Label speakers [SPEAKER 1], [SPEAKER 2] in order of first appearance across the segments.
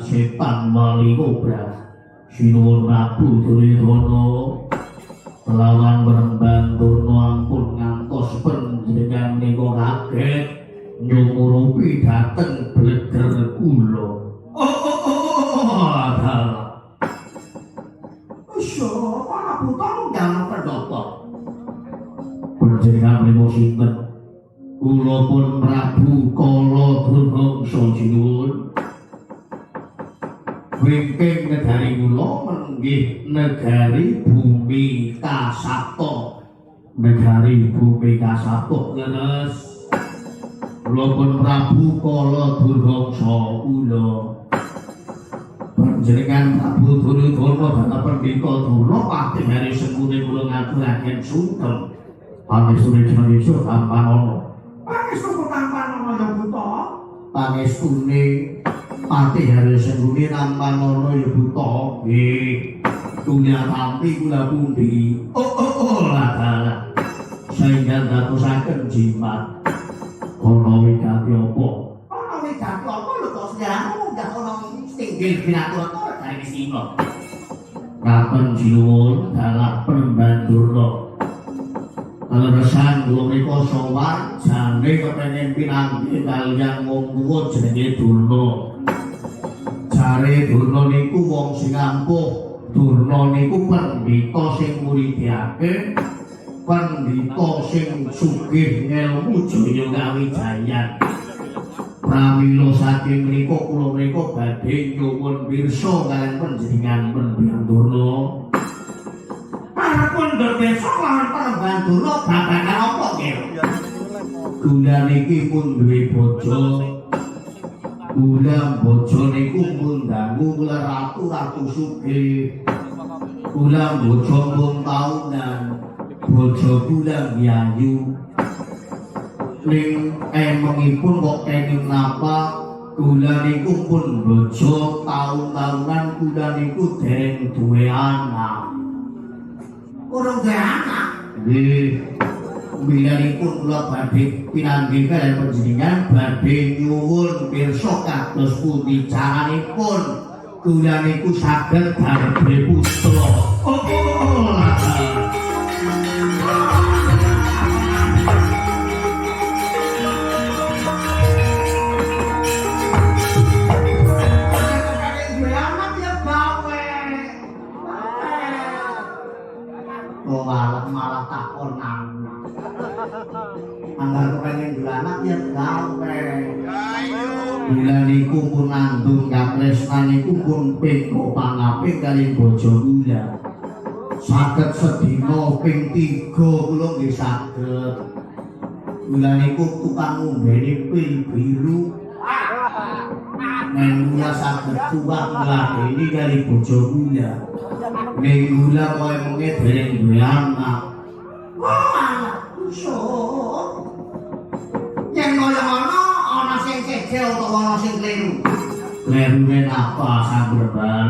[SPEAKER 1] Setan wali kobra sinuwun Prabu Duryudana kelawan Bremban Durna ampun ngantos panjenengan menika kaget nyumurupi dhateng bleger kula. Oh, adalah. Iso, para buta nunggang pendopo. Panjenengan menika sinten? Kula pun Prabu Kala Durgangsa sinuwun. Wingking negari kula menggih negari bumi Kasapta. Negari bumi Kasapta leres. Kula pun Prabu Kala Durgangsa kula. Panjenengan Prabu Duryudana dhateng Pendhita Durna patihare sengkune kula ngaturaken sungkem. Pangestune jeneng Yesus tampanana. Pangestu tampanana ya buta. Pangestune patihare sengkune tampanana ya buta. Nggih. Kula tampi kula pundi? Oh oh oh ladalah. Sehingga dadosaken jimat. Ana wigati apa? Ana wigati apa lho kok sliramu munggah ana tinggil binaturata negari Ngastina. Ngaten sinuwun dalah Prembandurna. Kaleresan kula menika sowan jane kepengin pinanggih kaliyan wong tuwa jenenge Durna. Jare Durna niku wong sing ampuh. Durna niku pendhita sing muridake, pendhita sing sugih ngelmu jaya kawijayan. Pramila saking menika kula menika badhe nyuwun pirsa kaliyan panjenengan Prembandurna. Para pundhut desa lawan Prembandurna babagan apa nggih? Kula niki pun duwe bojo. Kula bojo niku pun dangu kula ratu-ratu sugih. Kula bojo pun taunan. Bojo kula nggih. Ning emengipun kok kenging napa kula niku pun bojo taun-taunan kula niku dereng duwe anak. Urung duwe anak? Nggih. Milanipun kula badhe pinanggih kaliyan panjenengan badhe nyuwun pirsa kados pundi caranipun kula niku saged darbe putra. Oh, oh, oh. Malah takon anak. Anggar kepengin duwe anak ya gawe. Kula niku pun nandung katresnan niku pun ping pangaping kaliyan bojo kula. Saged sedina ping 3 kula nggih saged. Kula niku tukang ngombeni pil biru. Nen kula saged kuat ngladeni kali bojo kula. Ning kula koyo menge dereng duwe anak. Wah, usuk. Yen kaya ngono ana sing seje utawa ana sing kleru. Klerune napa Sambrebal?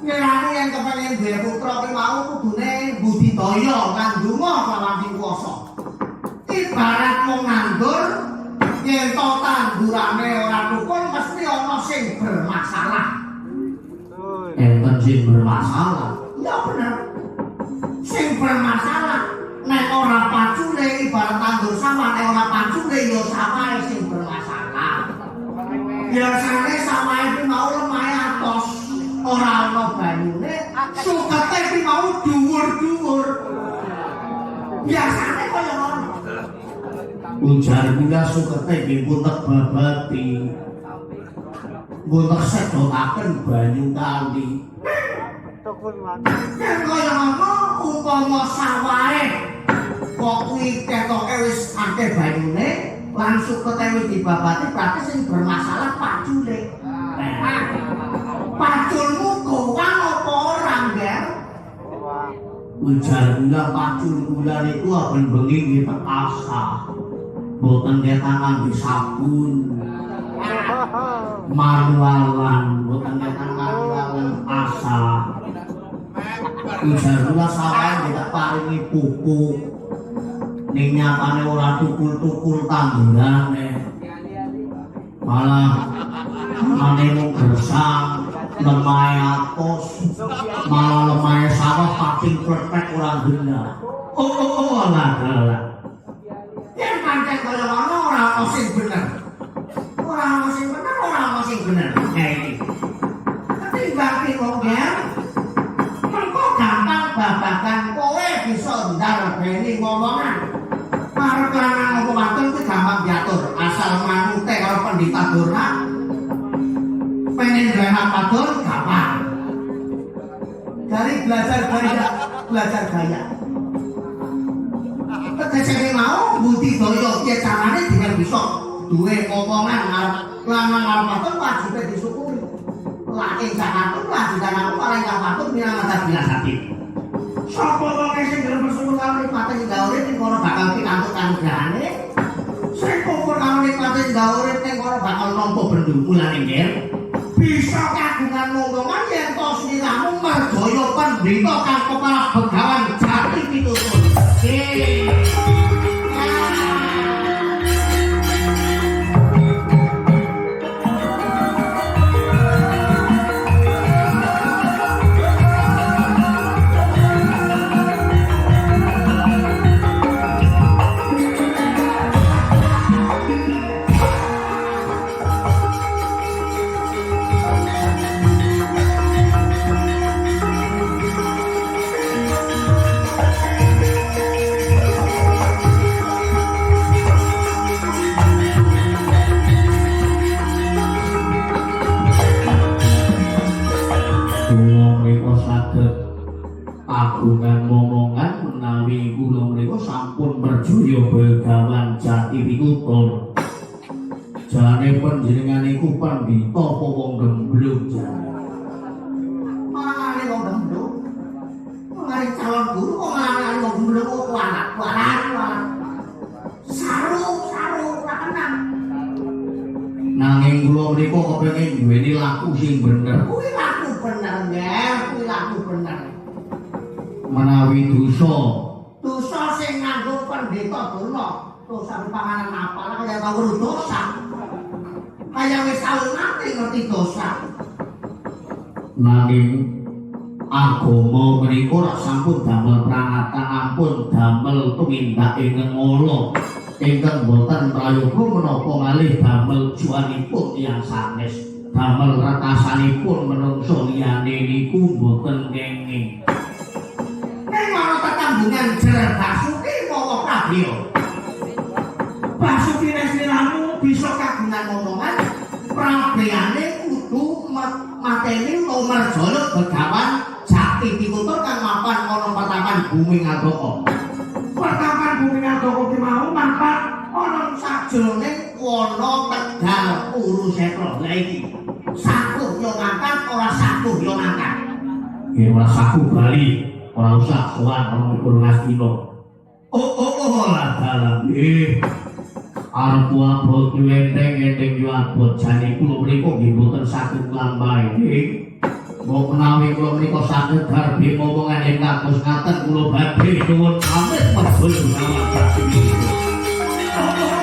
[SPEAKER 1] Yen aku yen kepengin duwe putra kuwi mau kudune budidaya kandunga kelawan sing kuwasa. Ibarat wong nandur Yen to tandurane ora tukul mesti ana sing bermasalah. Enten sing bermasalah. Ya bener. Sing bermasalah nek ora pacule ibarat tandur sawah nek ora pacule ya sawahe sing bermasalah. Biasane sawahe kuwi mau lemahe atos, ora ana banyune, sukete kuwi mau dhuwur-dhuwur. Biasane kaya ngono. Ujar kula sukete nggih pun tek babati. Pun tek sedotaken banyu kali. Yen kaya ngono umpama sawahe kok kuwi ketoke wis akeh banyune lan sukete wis dibabati berarti sing bermasalah pacule. Paculmu gowang apa ora, Ngger? Ujar kula pacul kula niku aben bengi nggih tekasah. Mboten ketang ngangge sabun. Manualan, mboten ketang manualan asah. Ujar kula sawahe nggih tak paringi pupuk. Ning nyatane ora tukul-tukul tandurane. Malah mane mung gersang, lemahe atos, malah lemahe sawah pacing plepek ora genah. Oh, oh, oh, alah, alah. Yen pancen kaya ngono ora ana sing bener. Ora ana sing bener, ora ana sing bener. Nah iki. Ketimbang ki Nger, mengko gampang babagan kowe bisa ndarbeni ngomongan. Arep lanang apa wadon kuwi gampang diatur, asal manute karo pendhita Durna. Pengen duwe wadon gampang. Dari belajar gaya, belajar gaya. Tegese mau budidaya piye carane dengan bisa duwe omongan arep lanang arep wadon wajibe disyukuri. Laki Jakarta lanjutan aku paling kapatut minang bilasati. Sapa wong sing gelem bersyukur karo nikmate sing gawe urip ning kono bakal pikantuk kanugrahane. Sing kufur karo nikmate sing gawe urip ning kono bakal nampa bendu. Mulane Nger, bisa kagungan momongan yen to sliramu merjaya pendhita kang keparap begawan jati pitutur. Nggih. Kula mriku saged kagungan momongan menawi kula mriku sampun merjaya begawan jati pitutur. Jane panjenengan iku pandhita apa wong gemblung jane? Marane wong gemblung. Mari calon guru kok marane wong gemblung kok kualat, kualat, kualat. Saru, saru, ora kenang. Nanging kula mriku kepengin duweni laku sing bener. Kuwi laku bener, Nger, kuwi laku bener. Menawi dosa, dosa sing nganggo pendhita Durna, dosa panganan apa kaya tau weruh dosa. Kaya wis tau mati ngerti dosa. Nanging agama menika ora sampun damel prangatan, ampun damel tumindak ingkang ala. Ingkang boten prayoga menapa malih damel juanipun tiyang sanes. Damel rekasanipun menungso liyane niku boten kenging. Ning ana tetembungan jer Basuki mawa Prabya. Basuki sliramu bisa kagungan omongan, Prabeyane kudu mateni utawa merjaya begawan jati pitutur kang mapan ana pertapan bumi Ngadaka. Pertapan bumi Ngadaka ki mau mapan ana sajroning wana Tegal Kurusetra. Lah iki sakuh yo ngangkat ora sakuh yo ngangkat. Nggih ora sakuh bali, ora usah sowan ana Ngastina. Oh oh oh lah dalam nggih. Arep abot enteng-enteng yo abot jane kula mriku nggih mboten saged nglampahi nggih. Mbok menawi kula mriku saged darbi momongan ing kados ngaten kula badhe nuwun pamit medhun menawa jati. Oh, oh,